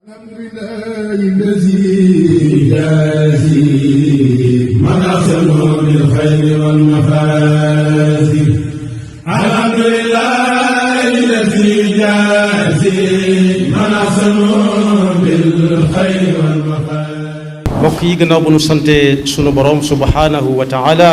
الحمد لله الذي يجازي من أحسن بالخير والمفازي. الحمد لله الذي يجازي من أحسن بالخير والمفازي. mbokk yi gannaaw bu nu sante sunu borom subhanahu wa taala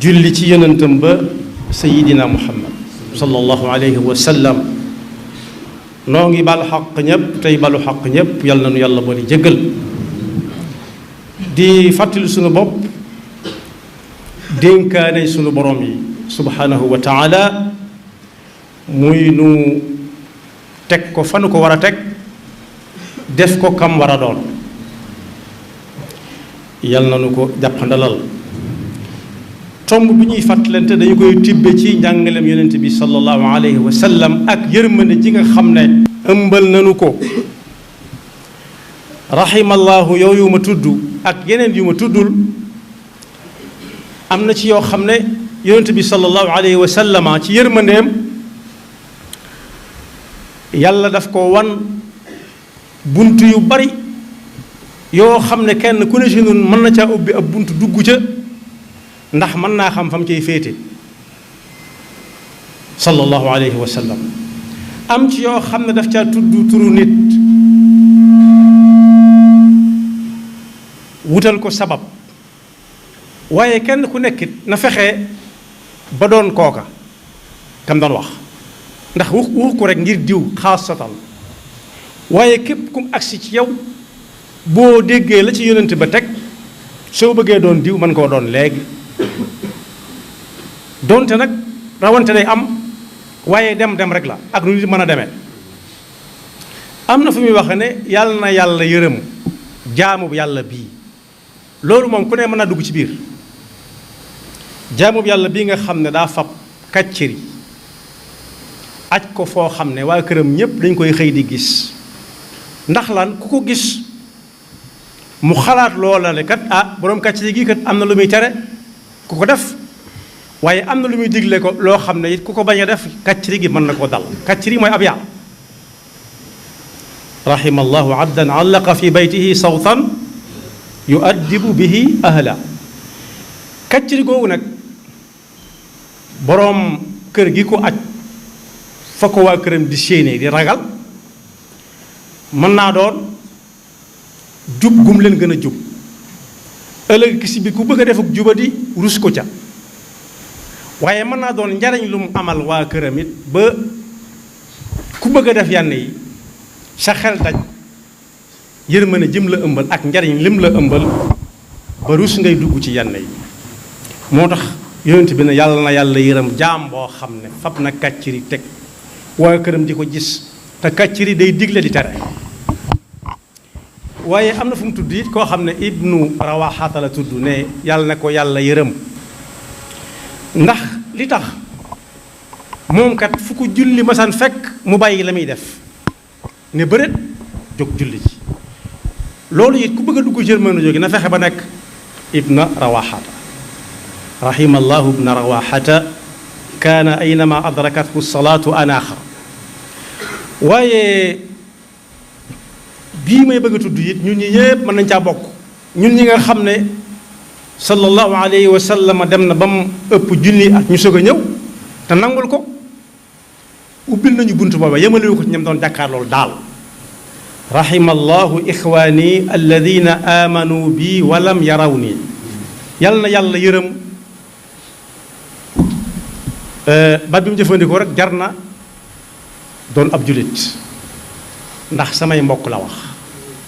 julli ci yonentam ba sayidina muhammad sallallahu alayhi wa sallam noo ngi balu xaq ñëpp tey balu xaq ñëpp yàlla na nu yàlla boole jéggal di fàttali sunu bopp dénkaane sunu borom yi subhanahu wa taala muy nu teg ko fa nu ko war a teg def ko kam war a doon yàlla na nu ko jàppandalal tomb bi ñuy fàttalante dañu koy tibbe ci njàngaleem yonent bi sallallahu alayhi wa sallam ak yërmande ji nga xam ne ëmbal nanu ko rahimallahu yow yu ma tudd ak yeneen yu ma tuddul am na ci yoo xam ne yonent bi sallallahu alayhi wa sallama ci yërmandeem yàlla daf ko wan bunt yu bari yoo xam ne kenn ku ne ci ñun mën na caa ubbi ab bunt dugg ca ndax mën naa xam fam cay féete sallallahu alayhi wa sallam am ci yoo xam ne daf caa tudd turu nit wutal ko sabab waaye kenn ku nekkit na fexe ba doon kooka kam doon wax ndax wax ko rek ngir diw xaasatan waaye képp kum agsi ci yow boo déggee la ci yonent ba teg soo bëggee doon diw mën koo doon léegi doonte nag rawante day am waaye dem rek la ak nu nit mën a demee am na fu muy wax ne yàlla na yàlla yërëm jaamu yàlla bii loolu moom ku ne mën naa dugg ci biir jaamu yàlla bii nga xam ne daa fab kàcciri aj ko foo xam ne waa këram ñépp dañ koy xëy di gis ndax lan ku ko gis mu xalaat loola ne kat ah boroom kàcciri gi kat am na lu muy tere ku ko def waaye am na lu muy digle ko loo xam ne it ku ko bañ a def kàcciri gi mën na koo dal kàcciri mooy ab yaa rahimallahu abdan allaqa fi baytihi sawtan yuaddibu bihi ahla kàcciri googu nag boroom kër gi ko aj fa ko waa këram di séenee di ragal mën naa doon jub gum leen gën a jub ëllëg ki si bi ku bëgg a def ak jubadi rus ko ca waaye mën naa doon njariñ lu mu amal waa këram it ba ku bëgg a def yenn yi sa xel daj yërmande jëm la ëmbal ak njariñ lim la ëmbal ba rus ngay dugg ci yenn yi moo tax yonent bi ne yàlla na yàlla yërëm jaam boo xam ne fab na kàcciri teg waa këram di ko gis te kàcciri day digle di tere waaye am na fu mu tudd it koo xam ne ibnu rawaxata la tudd ne yàlla na ko yàlla yërëm ndax li tax moom kat fu ko julli masaan fekk mu bàyyi la muy def ne bëreet jóg julli ji loolu it ku bëgg a dugg jërmën jógi na fexe ba nekk ibna rawaxata rahimallahu ibna rawaxata kaana aynama adrakathu salaatu anaaxa waaye bii may bëgg a tudd it ñun ñi ñëpp mën nañ caa bokk ñun ñi nga xam ne sallallahu alayhi wa sallam dem na ba mu ëpp junni ak ñu soog a ñëw te nangul ko ubbil nañu bunt booba yemalewu ko ci ñam doon jàkkaar loolu daal rahimallahu ixwaani alladina amanu bi walam yaraw nii yàlla na yàlla yërëm baat bi mu jëfandikoo rek jar na doon ab julit ndax samay mbokk la wax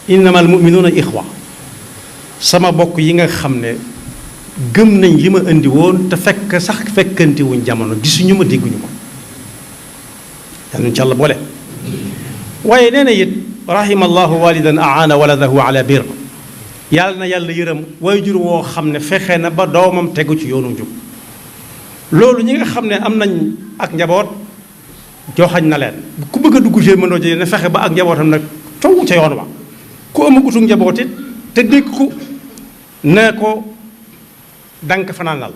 innamal muminuuna ixwa sama bokk yi nga xam ne gëm nañ li ma indi woon te fekk sax fekkanti wuñ jamono gisuñu ma dégguñu ma yàlla ñu ci Yàlla boole waaye nee na it rahimallahu walidan aana waladahu ala bir yàlla na yàlla yërëm waajur woo xam ne fexe na ba doomam tegu ci yoonu njub loolu ñi nga xam ne am nañ ak njaboot joxañ na leen ku bëgg a dugg mënoo jëlee ne fexe ba ak njabootam nag coow ca yoon wa ku amagutu njaboot it te dégg ko ne ko dank fanaanal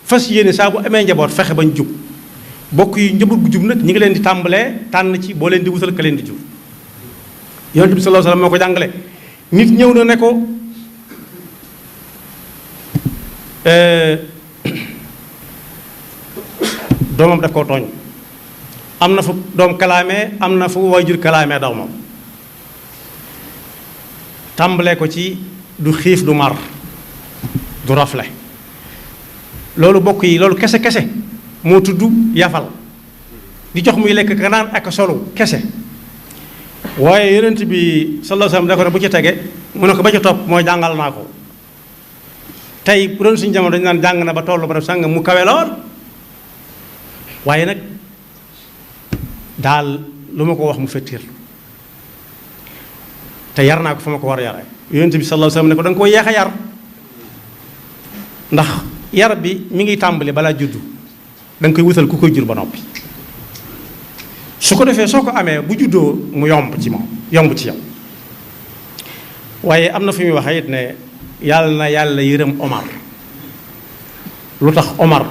fas yéene saa bu amee njaboot fexe bañ jub bokk yi njaboot gu jub nag ñi ngi leen di tàmbalee tànn ci boo leen di wutal ka leen di jub yonent bi sallallahu alayhi wasallam moo ko jàngale. nit ñëw na ne ko doomam daf koo tooñ, am na fu doom kalaamee, am na fu waajur kalaamee doomam, tàmbalee ko ci du xiif du mar du rafle. loolu bokk yi loolu kese kese moo tudd yafal, di jox muy lekk ka naan ak solo kese. waaye yonent bi sallallahu alayhi wasallam da ko ne bu ci tege mu ne ko ba ci topp mooy jàngal naa ko. tey bu doon suñu jamono dañu naan jàng na ba tollu ba def sàng mu kawe lool, waaye nag daal lu ma ko wax mu fettir te yar naa ko fa ma ko war a yare. yonent bi sallallahu alayhi wasallam ne ko da nga koy yeex a yar, ndax yar bi mi ngi tàmbali balaa juddu, da nga koy wutal ku koy jur ba noppi. su ko defee soo ko amee bu juddoo mu yomb ci moom, yomb ci yow. waaye am na fu muy waxee it ne yàlla na yàlla yërëm Omar. lu tax Omar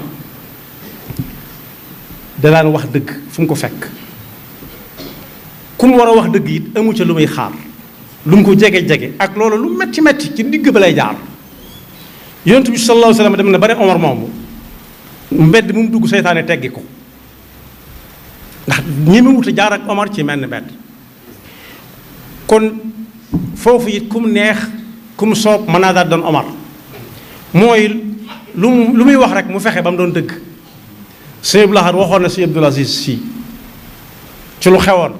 da daan wax dëgg fu mu ko fekk, ku mu war a wax dëgg it amu ca lu muy xaar, lu mu ko jege-jege ak loolu lu metti metti ci digg ba lay jaar. yonent bi sallallahu alayhi wasallam dem na ba ne Omar moomu mbedd mu dugg seytaane teggi ko, ndax ñi mu wut a jaar ak Omar ci menn mbedd. kon foofu it ku mu neex ku mu soob mën naa daal doon Omar, mooy lu muy wax rek mu fexe ba mu doon dëgg. Sëñ Abdou Lahad waxoon na Sëñ Abdul Aziz Si ci lu xewoon.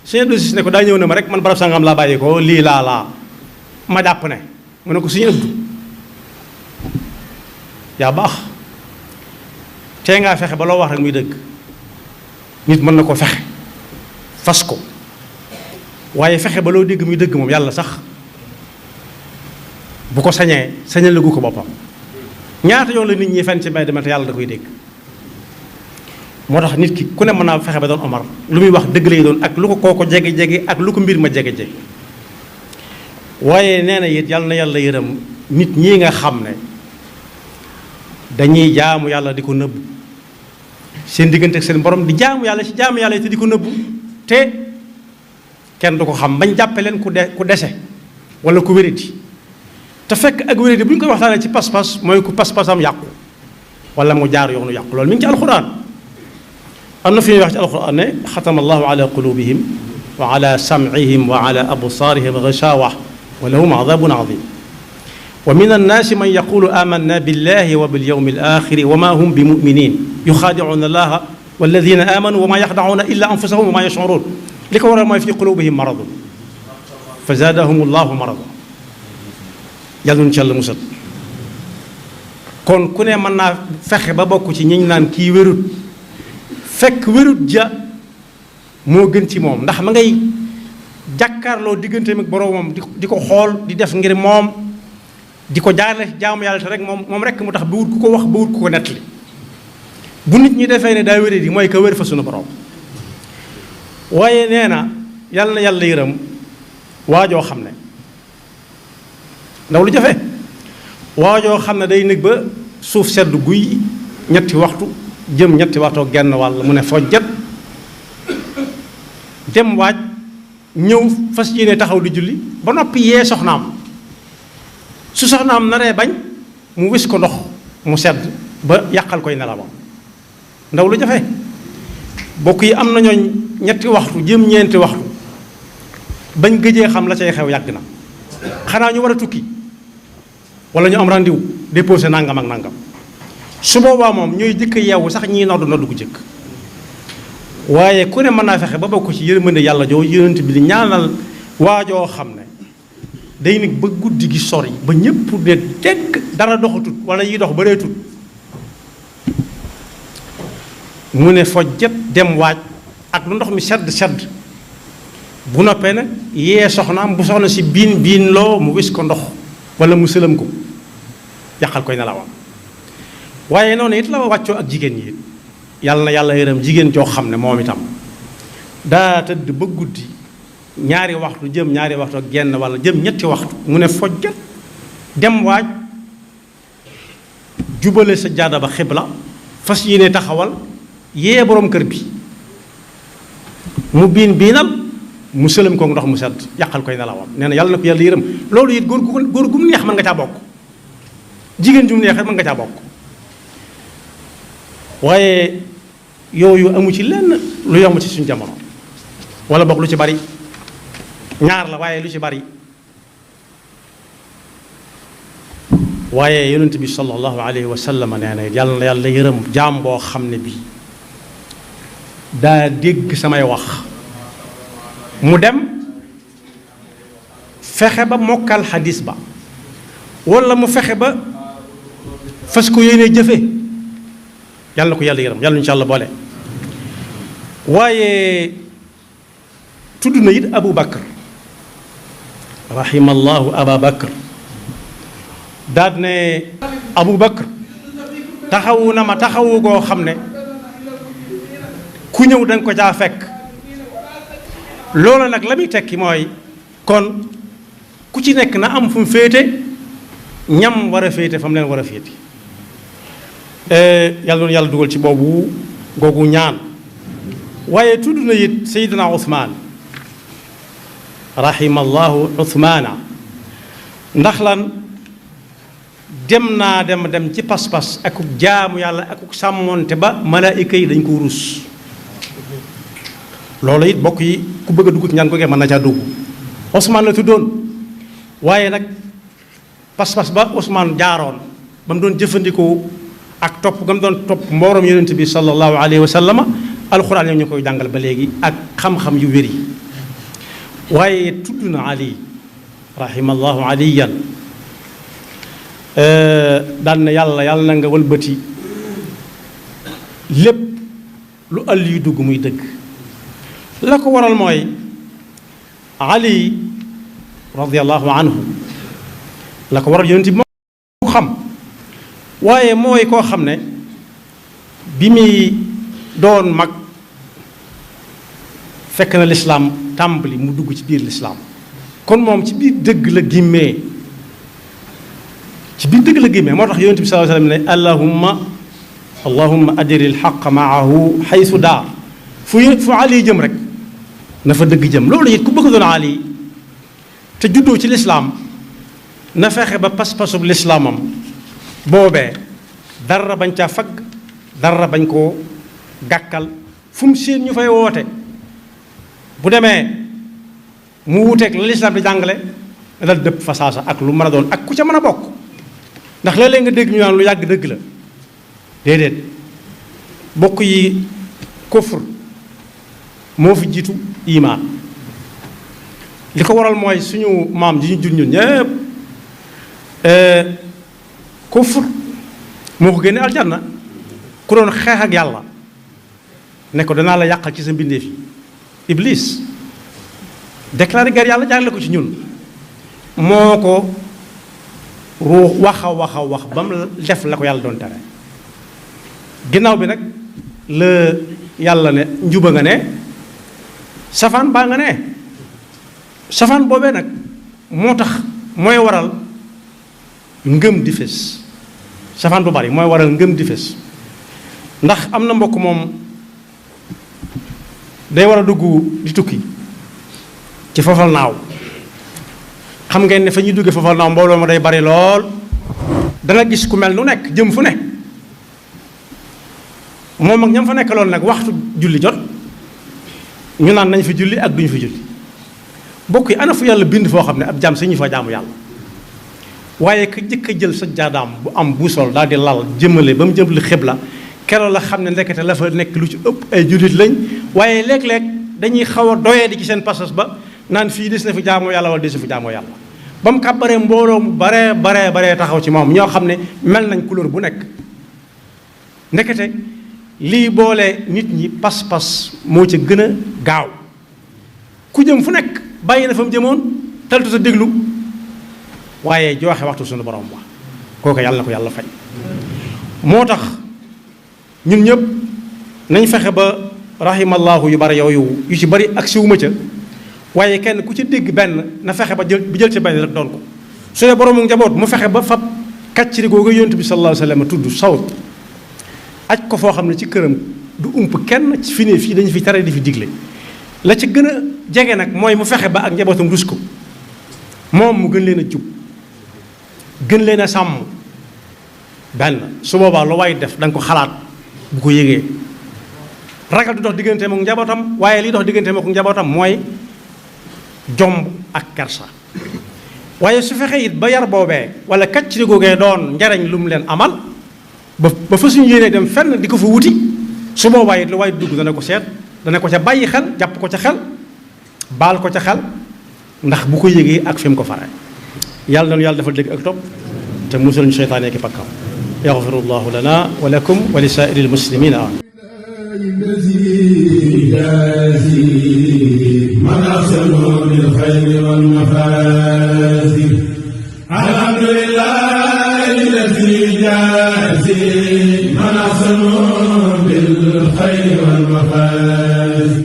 Sëñ Abdul Aziz ne ko daa ñëw ne ma rek man barab sangam laa bàyyi ko lii laa ma jàpp ne mu ne ko Sëñ Abdu yaa baax, tee ngaa fexe ba loo wax rek muy dëgg. nit mën na ko fexe fas ko, waaye fexe ba loo dégg muy dëgg moom yàlla sax bu ko sañal lagu ko boppam. ñaata yoon la nit ñi fen ci mbay demee te yàlla da koy dégg. moo tax nit ki ku ne mën naa fexe ba doon Omar, lu muy wax dëgg lay doon ak lu ko kooko jege-jege ak lu ko mbir ma jege-jege. waaye nee na it yàlla na yàlla yërëm nit ñi nga xam ne dañuy jaamu yàlla di ko nëbbu seen diggante ak seen borom, di jaamu yàlla ci jaamu yàlla te di ko nëbbu te kenn du ko xam, bañ jàppe leen ku dese wala ku wéradi. te fekk ak wéradi bu ñu koy waxtaanee ci pas-pas mooy ku pas-pasam yàqu wala mu jaar yoonu yàqu. loolu mi ngi ci alxuraan. am na fi ñuy wax ci alxuraan ne xatama allahu ala qulubihim wa ala sam'ihim wa ala absaarihim gishawa wa lahum adabun adim. wa min annaasi man yaqulu amanna billahi wa bilyawmi alaxiri wa ma hum bi muminin yuxaadicuuna allaha walladina amanu wa ma yaxdacuuna illa anfusahum wa ma yashcuruun. li ko waral mooy fi qulubihim maradun fa zaadahum allahu marada. yàlla nu ci yàlla musal. kon ku ne mën naa fexe ba bokk ci ñi ñu naan kii wérut, fekk wérut ja moo gën ci moom, ndax ma ngay jàkkaarloo digganteem ak boroomam di ko xool di def ngir moom, di ko jaarale jaamu yàlla te rek moom rek mu tax ba wut ku ko wax ba wut ku ko nettali. bu nit ñi defee ne daa wéré di mooy ka wér fa sunu borom. waaye nee na yàlla yërëm waajoo xam ne ndaw lu jafe, waajoo xam ne day nekk ba suuf sedd guy ñetti waxtu jëm ñetti waxtoo genn wàll mu ne fojjat dem waaj ñëw fas yéene taxaw di julli ba noppi yee soxnaam. su soxnaam naree bañ mu wis ko ndox mu sedd ba yàqal koy nelawam. ndaw lu jafe. bokk yi am na ñooñ ñetti waxtu jëm ñeenti waxtu bañ gëjee xam la cay xew yàgg na. xanaa ñu war a tukki wala ñu am rendez-vous déposé nangam ak nangam, su boobaa moom ñooy jëkk yeewu sax ñii noddu ku jëkk. waaye ku ne mën naa fexe ba bokk ci yërmande yàlla joo yonent bi di ñaanal waajoo xam ne day nekk ba guddi gi sori ba ñëpp ne tekk dara doxatut wala yi dox bareetut mu ne fojjet dem waaj ak lu ndox mi sedd bu noppee nag yee soxnaam bu soxna si biin loo mu wis ko ndox wala mu sëlam ko yàqal koy nelawam. waaye noonu it la wàccoo ak jigéen ñi yàlla na yàlla yërëm jigéen joo xam ne moom itam daa tëdd ba guddi ñaari waxtu jëm ñaari waxtu ak genn wala jëm ñetti waxtu mu ne fojjat dem waaj jubale sa jaada ba xibla fas yéene taxawal yee boroom kër bi mu biinal mu sëlam koog ndox mu sedd yàqal koy nelawam nee na yàlla na ko yàlla yërëm. loolu it góor gu mu neex mën nga caa bokk, jigéen ju mu neex mën nga caa bokk, waaye yooyu amu ci lenn lu yomb ci suñu jamono, wala bokk lu ci bari ñaar la waaye lu ci bari. waaye yonent bi sallallahu alayhi wa sallam nee na yàlla na yàlla yërëm jaam boo xam ne bi daa dégg samay wax mu dem fexe ba mokkal xadis ba, wala mu fexe ba fas ko yéenee jëfe, yàlla na ko yàlla yërëm, yàlla insha allah boole. waaye tudd na it Abu Bakr rahimallahu Aba Bakr daal ne Abu Bakr taxawu na ma taxawu goo xam ne ku ñëw danga ko caa fekk. loolu nag la muy tekki mooy kon ku ci nekk na am fu mu féete ñam war a féete fa mu leen war a féete. yàlla doon yàlla dugal ci boobu googu ñaan. waaye tudd na it Seydina Ousmane rahimallahu Ousmana ndax lan dem naa dem ci pas-pas akuk jaamu yàlla akuk sàmmonte ba malaayika yi dañ ko rus. loolu it bokk yi ku bëgg a dugg ci ñaan ko mën na caa dugg. Ousmane la tuddoon waaye nag pas-pas ba Ousmane jaaroon ba mu doon jëfandikoo ak topp ga mu doon topp mboorom yonent bi sallallahu alayhi wa sallama alxuraan ñoom ñu koy jàngal ba léegi ak xam-xam yu wér yi. waaye tudd na Ali rahimallahu aliyan daan na yàlla na nga wëlbati lépp lu àll yu dugg muy dëgg. la ko waral mooy Ali radiallahu anhu la ko waral yonent bi moo xam, waaye mooy koo xam ne bi muy doon mag fekk na lislaam tàmbali mu dugg ci biir lislaam, kon moom ci biir dëgg la gimmee, ci biir dëgg la gimmee. moo tax yonent bi sallallahu alayhi wa sallam ne allahumma adiri alxaq maahu xaysu daar, fu Ali jëm rek na fa dëgg jëm. loolu it ku bëgg doon Ali te juddoo ci lislaam na fexe ba pas-pasub lislaamam boobee dara bañ caa fagg, dara bañ koo gàkkal. fu mu séen ñu fay woote bu demee mu wuteeg la lislaam di jàngale dal dëpp fa saasa ak lu mën a doon ak ku ca mën a bokk. ndax léeg-léeg nga dégg ñu naan lu yàgg dëgg la, déedéet. bokk yi kufr moo fi jiitu imaan. li ko waral mooy suñu maam ji ñu jur ñun ñëpp kufr moo ko génne aljanna. ku doon xeex ak yàlla ne ko danaa la yàqal ci sa mbindeef yi, Iblis déclaré guerre yàlla jaarale ko ci ñun, moo ko wax ba mu def la ko yàlla doon tere. ginnaaw bi nag la yàlla ne njuba nga ne safaan baa nga ne. safaan boobee nag moo tax mooy waral ngëm di fés. safaan bu bari mooy waral ngëm di fés. ndax am na mbokk moom day war a dugg di tukki ci fafal naaw. xam ngeen ne fa ñuy duggee fafal naaw mbooloo ma day bari lool. danga gis ku mel nu nekk jëm fu ne. moom ak ñam fa nekk loolu nag waxtu julli jot ñu naan nañ fi julli ak duñu fi julli. bokk yi ana fu yàlla bind foo xam ne ab jaam sañu fa jaamu yàlla. waaye ka jëkk a jël sa jaadaam bu am buusol daal di lal jëmale ba mu jëmale xibla keroog la xam ne ndekete la fa nekk lu ci ëpp ay jullit lañ. waaye léeg-léeg dañuy xaw a doyee di ci seen pasas ba naan fii des na fi jaamoo yàlla wala des na fi jaamoo yàlla. ba mu kàbbaree mbooloo mu baree taxaw ci moom ñoo xam ne mel nañ couleur bu nekk. ndekete lii boole nit ñi pas-pas moo ca gën a gaaw. ku jëm fu nekk bàyyi na fa mu jëmoon taltu sa déglu waaye joxe waxtu suñu borom wax kooku yàlla na ko yàlla fay. moo tax ñun ñëpp nañ fexe ba rahimallahu yu bari yooyu yu ci bari ak siwuma ca waaye kenn ku ci dégg benn na fexe ba jël ci benn rek doon ko. su dee boroomu njaboot mu fexe ba fab kàcciri googu yonent bi sallallahu alayhi wa sallam tudd sawt aj ko foo xam ne ci këram du ump kenn ci fi ne fii dañu fi tere di fi digle la ci gën a jege nag mooy mu fexe ba ak njabootam rus ko moom mu gën leen a jub gën leen a sàmm benn su boobaa lu waay def da nga ko xalaat bu ko yëgee ragal du dox digganteem ak njabootam waaye li dox digganteem ak njabootam mooy jomb ak kersa waaye su fexee it ba yar boobee wala kàcc li googee doon njariñ lu mu leen amal ba fa suñu yéenee dem fenn di ko fa wuti su boobaa it lu waay dugg dana ko seet dana ko ca bàyyi xel jàpp ko ca xel baal ko ca xel ndax bu ko yëgee ak fi mu ko fare yàlla nanu yàlla dafa dégg ak topp te musul ñu seytaane ki pakkam yaxfirullahu lana wa lakum wa li saa'iril muslimina amin من أحسنوا بالخير والمفازي الحمد لله الذي جازي من أحسنوا بالخير والمفازي